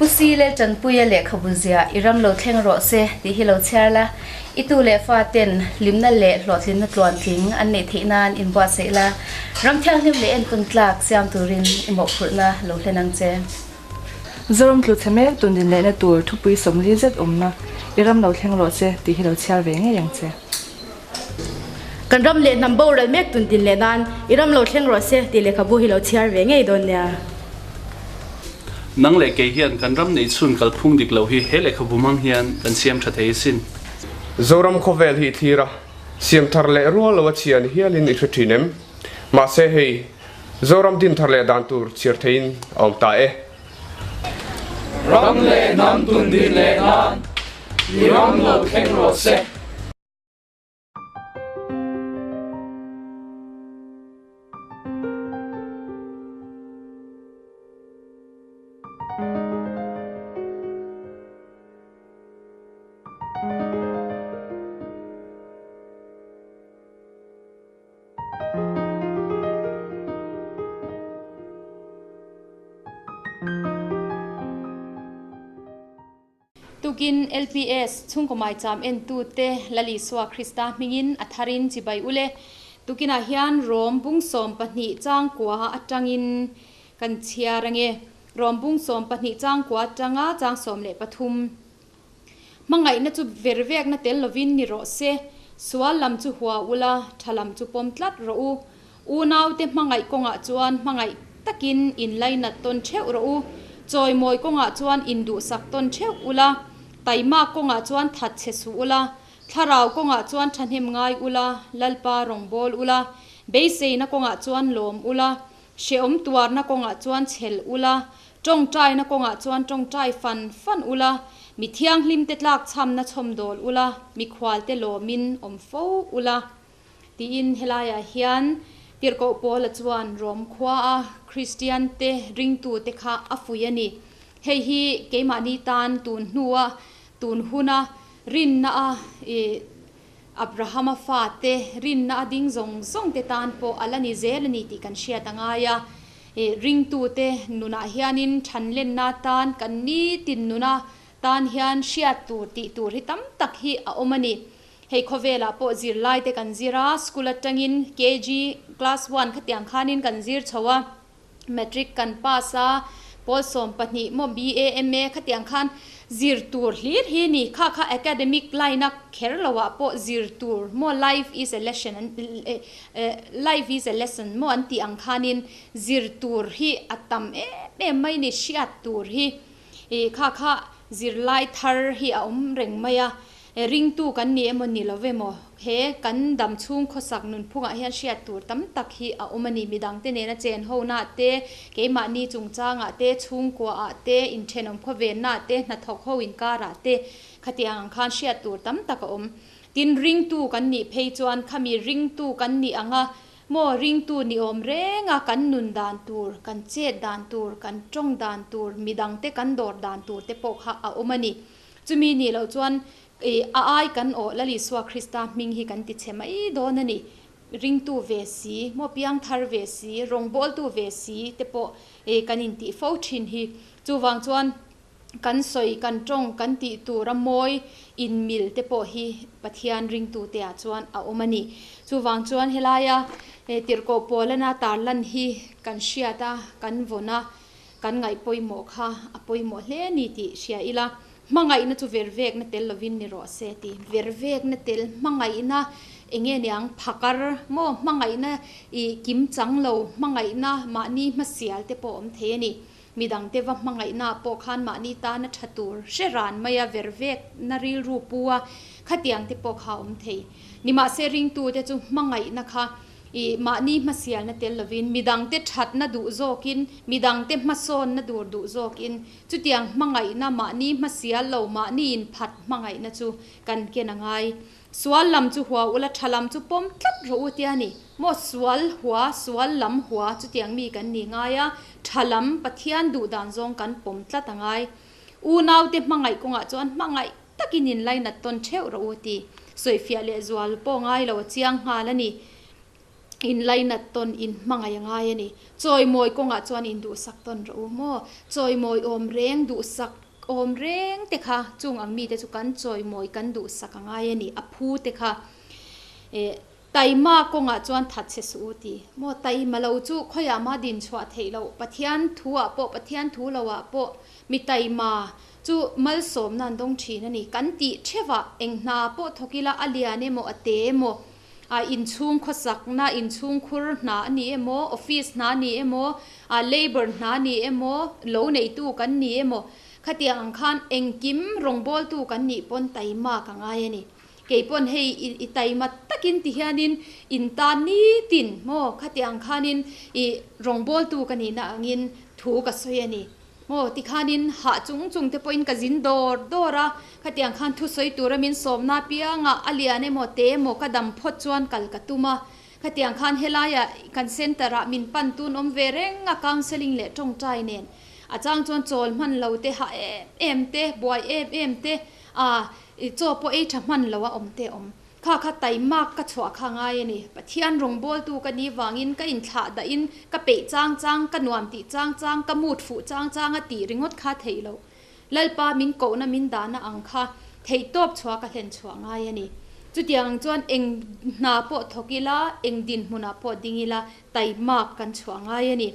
Pu Si leh Tanpuia lehkhabu ziah i ram lo thleng rawh se tih hi lo chhiar la, i tu leh fa ten hlimna leh hlawhtlinna tluantling an neih theih nan inbuatsaih la, ram thianghlim leh entawn tlak siam turin i mawhphurhna lo hlen ang che. Zoram tlu chhe mek tun din lehna tur thupui 40 zet awmna i ram lo thleng rawh se tih hi lo chhiar ve ngei ang che. Kan ram leh hnam boral mek tun din leh nan i ram lo thleng rawh se tih lehkhabu hi lo chhiar ve ngei dawn nia. Nang leh kei hian kan ram neih chhun kalphung dik loh hi he lehkhabu hmang hian kan siam tha thei asin. Zoram khawvel hi i thlir a, siam thar leh rual lo a chhia ni hialin i hre thin em? Mahse hei, Zoram din thar leh dan tur chhiar theiin a awm ta e. Ram leh hnam tun din leh nan i ram lo thleng rawh se. Tukin LPS chhungkaw maicham entute Lal Isua Krista hmingin a tharin chibai ule. Tukinah hian Rom bung 12 changkua atangin kan chhiar ange. Rom bung 12 changkua atanga chang 13. Hmangaihna chu vervekna tel lovin ni rawh se. Sual lam chu hua ula, tha lam chu pawm tlat rawh u. Unaute hmangaih kawngah chuan hmangaih takin inlainat tawn theuh rawh u. Chawimawi kawngah chuan induhsak tawn theuh ula. Taimak kawngah chuan that che suh ula. Thlarau kawngah chuan thahnem ngai ula, Lalpa rawn bawl ula. Beiseina kawngah chuan lawm ula. Hrehawm tuarna kawngah chuan chhel ula, tawngtaina kawngah chuan tawngtai fan fan ula, mi thianghlimte tlakchhamna chhawmdawl ula, mikhualte lawmin awm fo ula. Tiin helaiah hian Tirhkoh Paula chuan Rom khuaa Kristiante ringtute kha a fuih a ni. Hei hi keimahni tan tun hnua tun huna rinna a Abrahama fate rinna a ding zawng zawng te tan pawh a la ni zel a ni tih kan hriat a ngai a. Ringtute nunah hianin thanlenna tan kan nitin nuna tan hian hriat tur tih tur hi tam tak hi a awm a ni. Hei khawvelah pawh zirlaite kan zir a, school atangin KG class one khatiang khanin kan zir chho a. Matric kan pass a, pawl 12 maw BA, MA khatiang khan zir tur hlir hi ni. Kha kha academic line a kher lo ah pawh zir tur maw life is a lesson an life is a lesson maw an tih ang khanin zir tur hi a tam em em mai ni hriat tur hi. Kha kha zirlai thar hi a awm reng mai a. Ringtu kan ni emaw ni lo emaw, he kan dam chhung khawsak nunphungah hian hriat tur tam tak hi a awm a ni. Midangte nena chen hona te, keimahni chungchangah te, chhungkuaah te, inthenawm khawvennaah te, hnathawk ho inkarah te khatiang ang khan hriat tur tam tak a awm. Tin, ringtu kan nih phei chuan khami ringtu kan nih anga maw ringtu ni awm renga kan nun dan tur, kan chet dan tur, kan tawng dan tur, midangte kan dawr dan tur te pawh kha a awm a ni. Chumi nih loh chuan a ai kan awh Lal Isua Krista hming hi kan ti chhe mai dawn a ni. Ringtu ve si, maw piang thar ve si, rawngbawltu ve si te pawh kan intih fo thin hi. Chuvang chuan kan sawi, kan tawng, kan tih tur a mawi inmil te pawh hi Pathian ringtute ah chuan a awm a ni. Chuvang chuan helaia tirhkoh Paulana tarlan hi kan hriat a, kan vawn a. Kan ngaih pawimawh kha a pawimawh hle a ni tih hria ila, hmangaihna chu vervekna tel lovin ni rawh se ti. Vervekna tel hmangaihna eng nge niang phakar maw hmangaihna i kim chang lo hmangaihna mahni hmasial te pawh awm thei a ni. Midangte va hmangaihna pawh khan mahni tana tha tur hre ran maia vervekna rilru pu a khatiang te pawh kha awm thei. Nimahse ringtute chu hmangaihna kha I mahni hmasialna tel lovin, midangte thatna duh zawkin, midangte hmasawnna dur duh zawkin, chutiang hmangaihna mahni hmasial lo, mahni inphat hmangaihna chu kan ken a ngai. Sual lam chu hua ula, tha lam chu pawm tlat rawh u tia ni. Maw sual hua, sual lam hua chutiang mi kan ni ngai a, tha lam Pathian duh dan zawng kan pawm tlat a ngai. Unaute hmangaih kawngah chuan hmangaih takin inlainat tawn theuh rawh u ti. Sawifiah leh zual pawh ngai lo a chiang nghal a ni. Inlainat tawn in hmangaih a ngai a ni. Chawimawi kawngah chuan induhsak tawn rawh u maw? Chawimawi awm reng, duhsak awm reng te kha chung ang mite chu kan chawimawi kan duhsak a ngai a ni, a phu te kha. Eh, taima kawngah chuan that che suh u ti maw? Taima lo chu khawiah mah din chhuah theih loh, Pathian thu ah pawh, Pathian thu lo ah pawh mi taima chu malsawmna an dawng thin a ni. Kan tih theuhah eng hna pawh thawk ila a lian emaw a te emaw, A inchhung khawsakna, inchhung khur hna a ni emaw, office hna a ni emaw, a labour hna a ni emaw, lo neitu kan ni emaw, khatiang ang khan engkim rawngbawltu kan nih pawn taima ka ngai a ni. Kei pawn hei i taima takin ti hianin in tan nitin maw khatiang khanin i rawngbawltu ka nihna angin thu ka sawi a ni. Maw, tikhanin hah chung chung te pawhin ka zin dawr dawr a, khatiang khan thusawi tura min sawmna apiangah a lian emaw te emaw ka dam phawt chuan kal ka tum a, khatiang khan helaia kan centre ah min pan tun awm ve reng a counselling leh tawngtai nen a chang chuan chawl hman lo te hah em em te buai em em te a chaw pawh ei tha hman lo a awm te awm. Kha kha taimak ka chhuah kha ngai a ni. Pathian rawngbawltu ka ni vangin ka inthlah dahin ka peih chang chang, ka nuam tih chang chang, ka mut fuh chang chang a tih ringawt kha theih loh. Lalpa min kohna min dahna ang kha theihtawp chhuah ka hlen chhuah ngai a ni. Chutiang ang chuan eng hna pawh thawk ila, eng dinhmunah pawh ding ila taimak kan chhuah ngai a ni.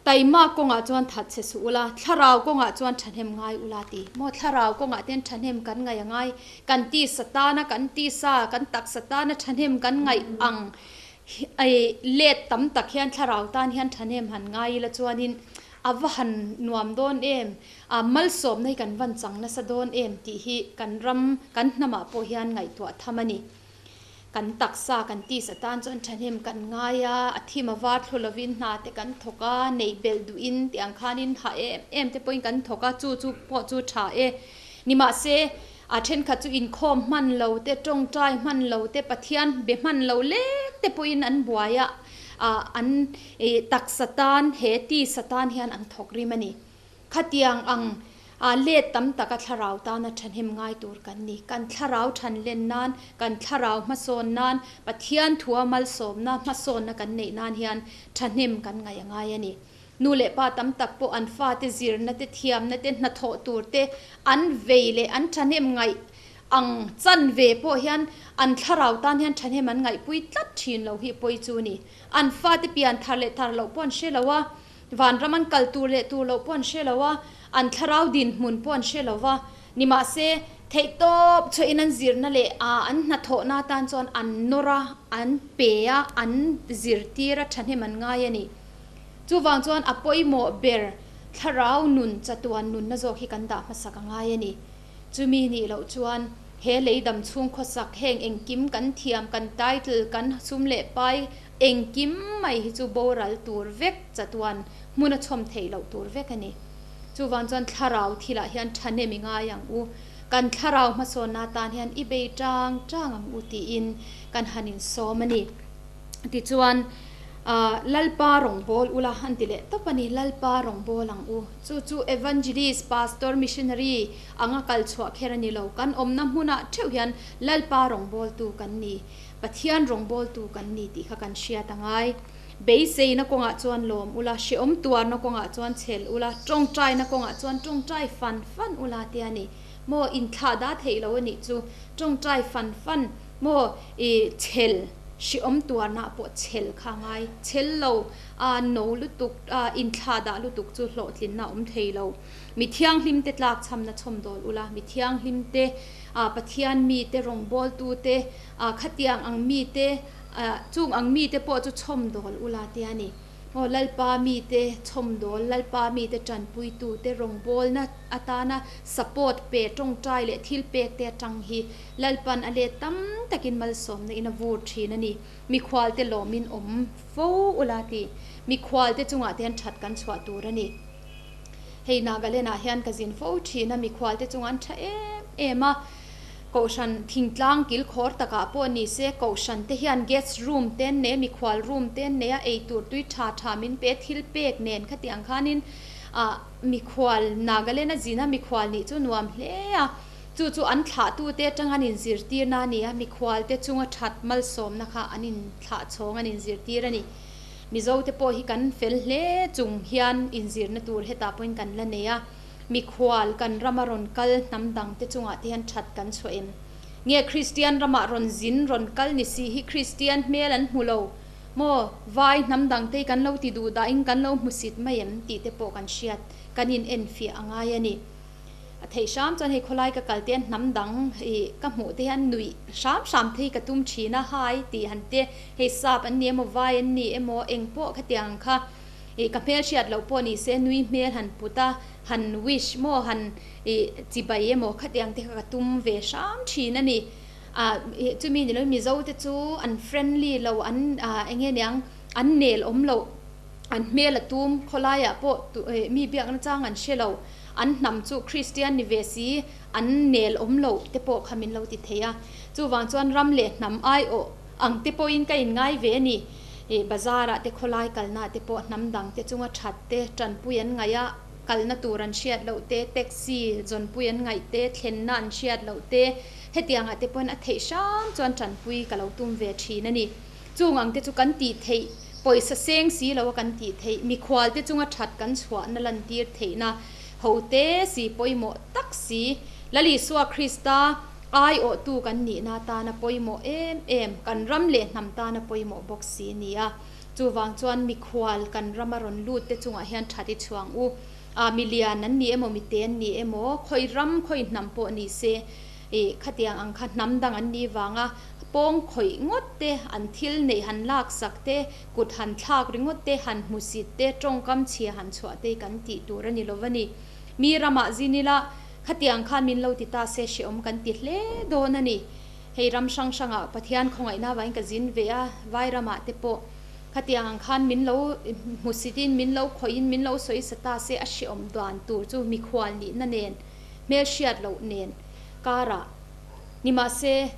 Taima kawngah chuan that che suh ula, thlarau kawngah chuan thahnem ngai ula ti. Maw thlarau kawngah ten thahnem kan ngaih a ngai, kan ti satana, kan ti sa, kan taksa tana thahnem kan ngaih ang ei let tam tak hian thlarau tan hian thahnem han ngai ila chuanin a va han nuam dawn em, a malsawmna hi kan van chang nasa dawn em tih hi kan ram, kan hnamah pawh hian ngaihtuah tham a ni. Kan taksa kan tisa tan chuan thahnem kan ngai a, a thim a var thlu lovin hna te kan thawk a, neih belh duhin tih ang khanin hah em em te pawhin kan thawk a, chu chu pawh chu tha e. Nimahse, a thenkhat chu inkhawm hman lo te, tawngtai hman lo te, Pathian be hman lo lek te pawhin an buai a, an taksa tan, he tisa tan hian an thawk rim a ni. Khatiang ang a let tam taka thlarau tana thahnem ngai tur kan ni. Kan thlarau than len nan, kan thlarau hmasawn nan, Pathian thua malsawmna hmasawnna kan neih nan hian thahnem kan ngaih a ngai a ni. Nu leh pa tam tak pawh an fate zirna te, thiamna te, hnathawh tur te an vei leh an thahnem ngaih ang chan ve pawh hian an thlarau tan hian thahnem an ngaihpui tlat thin lo hi pawi chu ni. An fate pian thar leh thar loh pawh an hre lo a. Vanram an kal tur leh tur loh pawh an hre lo a, an thlarau dinhmun pawh an hre lo va. Nimahse, theihtawp chhuahin an zirna leh an hnathawhna atan chuan an nawr a, an pe a, an zirtir a, thahnem an ngai a ni. Chuvang chuan a pawimawh ber thlarau nun, chatuan nunna zawk hi kan dah hmasak a ngai a ni. Chumi nih loh chuan he lei dam chhung khawsak heng engkim kan thiam, kan title, kan sum leh pai, Engkim mai hi chu boral tur vek chatuan hmun a chhawm theih loh tur vek a ni. Chuvang chuan thlarau thilah hian thahnem i ngai ang u, kan thlarau hmasawnna atan hian i bei tang tang ang u tiin kan han insawm a ni. Tichuan, Lalpa rawngbâwl ula an ti leh tawp a ni, Lalpa rawngbâwl ang u. Chu chu Evangelist, Pastor, Missionary anga kal chhuah kher a ni lo. Kan awmna hmunah theuh hian Lalpa rawngbâwltu kan ni. Pathian rawngbawltu kan ni tih kha kan hriat a ngai. Beiseina kawngah chuan lawm ula, hrehawm tuarna kawngah chuan chhel ula, tawngtaina kawngah chuan tawngtai fan fan ula tia a ni. Maw inthlah dah theih lo a nih chu, tawngtai fan fan maw i chhel, hrehawm tuarna pawh chhel kha a ngai. Chhel lo a no lutuk a inthlah dah lutuk chu hlawhtlinna a awm thei lo. Mi thianghlimte tlakchhamna chhawmdawl ula, mi thianghlimte a Pathian mite rawngbawltute a khatiang ang mite a chung ang mite pawh chu chhawmdawl ula te a ni. Aw Lalpa mite chhawmdawl, Lalpa mite tanpuitute rawngbawlna atana support pe tawngtai leh thil pek te atang hi Lalpan a let tam takin malsawmna in a vur thin a ni. Mikhualte lawmin awm fo ula ti. Mikhualte chungah te hian that kan chhuah tur a ni. Hei Nagaland ah hian ka zin fo thin a, mikhualte chungah an tha em em a. Kohhran thingtlang kil khawr takah pawh ni se, kohhran te hian guest room te an nei a, mikhual room te an nei a, eitur tui tha tha min pe a, thil pek nen khatiang khanin ah mikhual Nagaland a zin a, mikhual nih chu nuam hle a. Chu chu an thlahtute atang an inzirtirna a ni a, mikhualte chunga that malsawmna kha an inthlah chhawng an inzirtir a ni. Mizote pawh hi kan fel hle chung hian inzirna tur hetah pawhin kan la nei a, mikhual kan rama rawn kal hnam dangte chungah te hian that kan chhuah em? Nge Kristian ramah rawn zin rawn kal ni si hi Kristian hmel an hmu lo maw? Vai hnam dangte hi kan lo ti duh dahin kan lo hmusit mai em tih te pawh kan hriat kan inenfiah a ngai a ni. A theih hram chuan hei khawlai ka kal te hian hnam dang ih ka hmuh te hian nuih hram hram te hi ka tum thin a, hai tih han te hei sap an ni emaw vai an ni emaw eng pawh khatiang kha ih ka hmel hriat loh pawh ni se nui hmel han put a, han wish maw han ih chibai emaw khatiang te kha ka tum ve hram thin a ni. Ah ih chumi ni loin Mizo te chu an friendly lo an ah eng nge niang an nel awm loh. An hmel a tum, khawlaiah pawh mi biakna chang an hre lo, an hnam chu Kristian ni ve si, an nel awm loh te pawh kha min lo ti thei a. Chuvang chuan ram leh hnam aiawh ang te pawhin ka inngai ve a ni. Bazar-ah te khawlai kalnaah te pawh hnam dang te chunga that te, tanpui an ngaih a, kalna tur an hriat loh te, taxi zawnpui an ngaih te, thlenna an hriat loh te, hetiangah te pawhin a theih hram chuan tanpui ka lo tum ve thin a ni. Chung ang te chu kan tih theih, pawisa seng si lo a kan tih theih, mikhual te chunga that kan chhuahna lantir theihna ho te si pawimawh tak si, Lal Isua Krista aiawhtu kan nihna atana pawimawh em em, kan ram leh hnam tana pawimawh bawk si a ni a. Chuvang chuan mikhual kan rama rawn lut te chungah hian that i chhuang u. A, milian an ni emaw, mite an ni emaw, khawi ram, khawi hnam pawh ni se, ih, khatiang ang kha hnam dang an nih vanga pawng khawih ngawt te, an thil neih han laksak te, kut han thlak ringawt te, han hmusit te, tawngkam chhia han chhuah te hi kan tih tur a ni lo va ni. Mi ramah zin ila, khatiang khan min lo ti ta se hrehawm kan ti hle dawn a ni. Hei ram hrang hrangah Pathian khawngaihna avangin ka zin ve a, vai ramah te pawh khatiang ang khan min lo hmusitin, min lo khawihin, min lo sawi sa ta se a hrehawm dan tur chu mikhual nihna nen, hmelhriat loh nen karah nimahse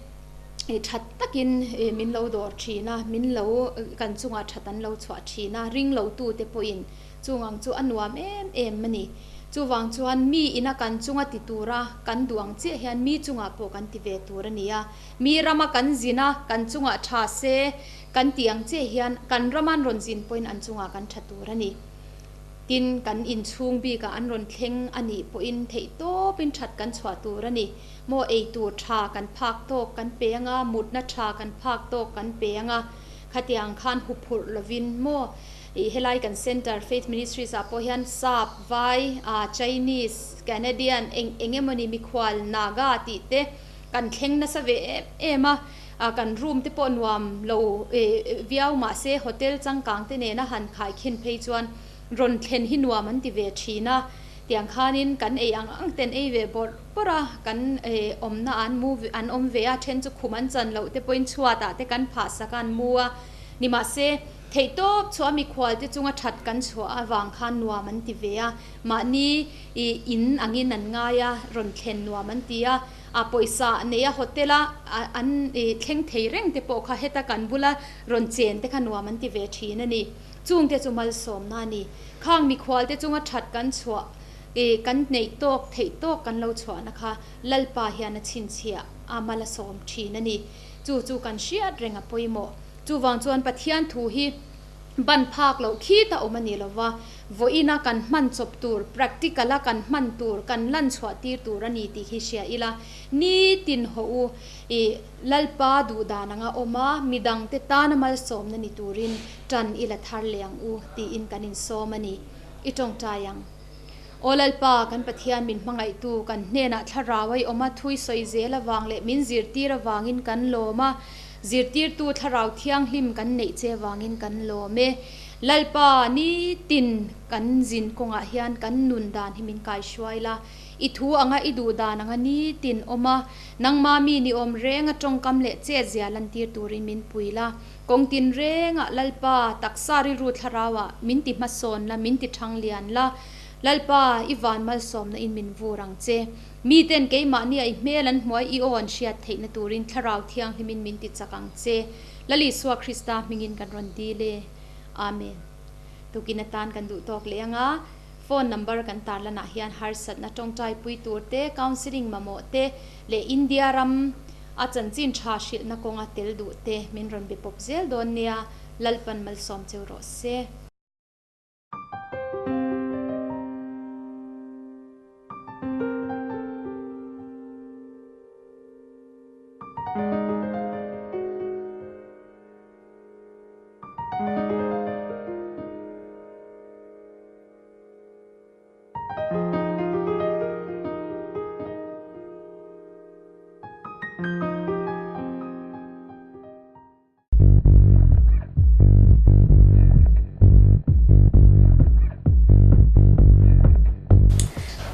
that takin min lo dawr thin a, min lo kan chungah that an lo chhuah thin a, ring lo tute pawhin chung ang chu a nuam em em a ni. Chuvang chuan mi ina kan chunga ti tura kan duh ang chiah hian mi chungah pawh kan ti ve tur a ni a, mi rama kan zin a, kan chungah tha se kan tih ang chiah hian kan rama an rawn zin pawhin an chungah kan tha tur a ni. Tin, kan inchhung bikah an rawn thleng a nih pawhin theihtawpin that kan chhuah tur a ni. Maw eitur tha kan phak tawk kan pe anga, mutna tha kan phak tawk kan pe anga, khatiang khan huphurh lovin maw ih helai kan Centre Faith Ministries ah pawh hian Sap, Vai, ah Chinese, Canadian eng eng emawni mikhual, Naga tih te kan thleng nasa ve em em a, ah kan room te pawh nuam lo ih viau mahse hotel changkang te nena han khaikhin phei chuan rawn thlen hi nuam an ti ve thin a. Tiang khanin kan ei ang ang ten ei ve bawrh bawrh a, kan awmna an mu an awm ve a, then chu khum an chan loh te pawhin chhuatah te kan phah sak a an mu a, nimahse theihtawp chhuah a mikhual te chunga that kan chhuah avang khan nuam an ti ve a, mahni in angin an ngai a, rawn thlen nuam an ti a, a pawisa nei a hotel a an thleng thei reng te pawh kha heta kan bula rawn chen te kha nuam an ti ve thin a ni. Chungte chu malsawmna a ni. Khang mikhualte chunga that kan chhuah i kan neih tawk theih tawk kan lo chhuahna kha Lalpa hian a chhinchhiah a mal a sawm thin a ni. Chu chu kan hriat reng a pawimawh. Chuvang chuan Pathian thu hi ban phak loh khita awm a ni lova, vawiina kan hman chawp tur, practical a kan hman tur, kan lan chhuah tir tur a ni tih hi hria ila, nitin haw u i Lalpa duh dan anga awm a, midangte tana malsawmna ni turin ṭan i la thar leh ang u tiin kan insawm a ni. I ṭawngṭai ang. Aw Lalpa, kan Pathian min hmangaihtu, kan hnenah thlarau a i awm a, thui sawi zel avang leh min zirtir avangin kan lawm a, zirtirtu thlarau thianghlim kan neih che avangin kan lawm e. Lalpa, nitin kan zin kawngah hian kan nun dan hi min kaihruai la, i thu anga i duh dan anga nitin awm a, nangma mi ni awm renga ṭawngkam leh chetzia lantir turin min pui la. Kawng tin rengah Lalpa taksa rilru thlarauah min ti hmasawn la, min ti thang lian la. Lalpa, i van malsawmna in min vur ang che. Miten keimahni a i hmel an hmuai i aw an hriat theihna turin Thlarau Thianghlimin min ti chak ang che. Lal Isua Krista hmingin kan rawn dil e. Amen. Tukin atan kan duh tawk leh anga. Phone number kan tarlanah hian harsatna tawngtai pui tur te, counselling mamawh te leh India ram a chanchin tha hrilhna kawnga tel duh te min rawn be pawp zel dawn nia, Lalpan malsawm cheu rawh se.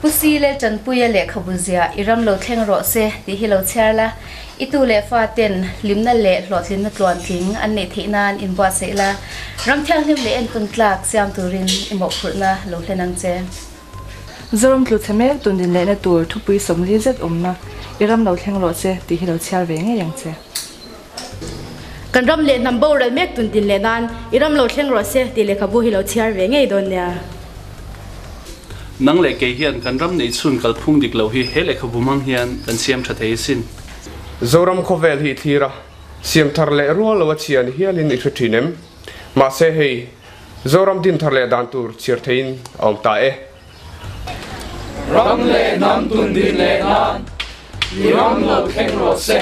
Pu Si leh Tanpuia lehkhabu ziah i ram lo thleng rawh se tih hi lo chhiar la, i tu leh fa ten hlimna leh hlawhtlinna tluantling an neih theih nan inbuatsaih la, ram thianghlim leh entawn tlak siam turin i mawhphurhna lo hlen ang che. Zoram tlu chhe mek tundin lehna tur thupui 40 zet awmna i ram lo thleng rawh se tih hi lo chhiar ve ngei ang che. Kan ram leh hnam boral mek tundin leh nan i ram lo thleng rawh se tih lehkhabu hi lo chhiar ve ngei dawn nia. Nang leh kei hian kan ram neih chhun kalphung dik lo hi he lehkhabu hmang hian kan siam tha thei asin. Zoram khawvel hi i thlir a, siam thar leh rual lo a chhia ni hialin i hre thin em? Mahse hei, Zoram din thar leh dan tur chhiar theiin a awm ta e. Ram leh hnam tun din leh nan i ram lo thleng rawh se.